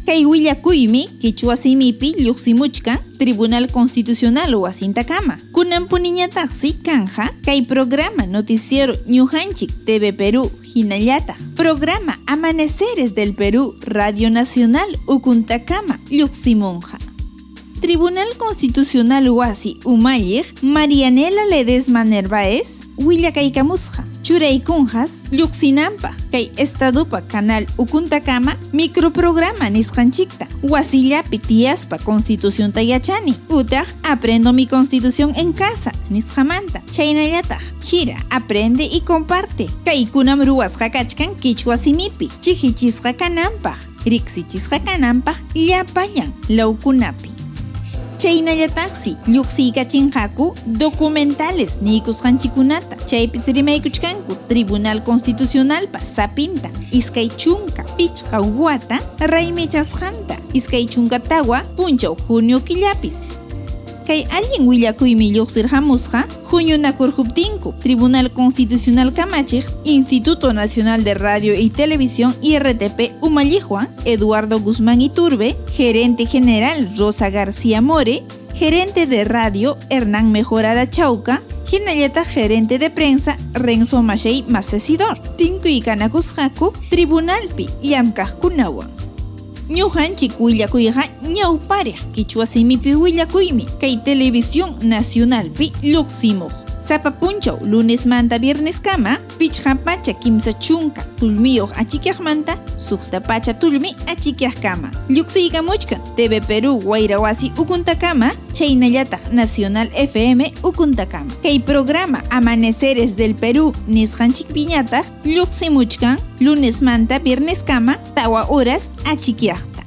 Kay willakuymi qichwa simipi lluqsimuchkan Tribunal Constitucional wasintakama. Kunanpuniñataqsi kanja kay programa Noticiero Ñuqanchik TV Perú hinallataq programa Amaneceres del Perú Radio Nacional ukuntakama lluqsimunqa. Tribunal Constitucional wasi umalliq Marianela Ledesma Nerváez willakaykamusqa churaykunqas lluqsinanpaq kay Estadopa canal ukuntakama microprograma nisqanchikta wasillapi tiyaspa Constitucionta yachani utaq Aprendo mi Constitución en casa nisqamanta, chaynallataq gira, aprende y comparte kaykunam ruwasqa kachkan qichwa simipi chiqichisqa kananpaq, riqsichisqa kananpaq llapallan lawkunapi. Chaynallataqsi lluqsiykachinqaku documentales niykusqanchikkunata, chaypis rimaykuchkanku Tribunal Constitucionalpa sapinta 25 wata raymichasqanta 24 punchaw junio killapis. Kay allin willakuymi lluqsirqamusqa huñunakurquptinku Tribunal Constitucional kamachiq Instituto Nacional de Radio y Televisión IRTP umalliqwan Eduardo Guzmán Iturbe, gerente general Rosa García More, gerente de radio Hernán Mejorada Chauca, hinallataq gerente de prensa Renzo Machey Macesidor, tinkuykanakusqaku tribunalpi llamkaqkunawan. Ñuqanchik willakuyqa ñawpariq qichwa simipi willakuymi kay Televisión Nacionalpi lluqsimuq. Sapa punchaw lunesmanta vierneskama 530 tullmiyuq achikyaqmanta 6 tullmi achikyaqkama. Lluqsiykamuchkan TV Perú wayra wasi ukuntakama chaynallataq Nacional FM ukuntakama. Kay programa Amaneceres del Perú nisqanchikpiñataq lluqsimuchkan lunesmanta vierneskama 4 horas achikyaqta.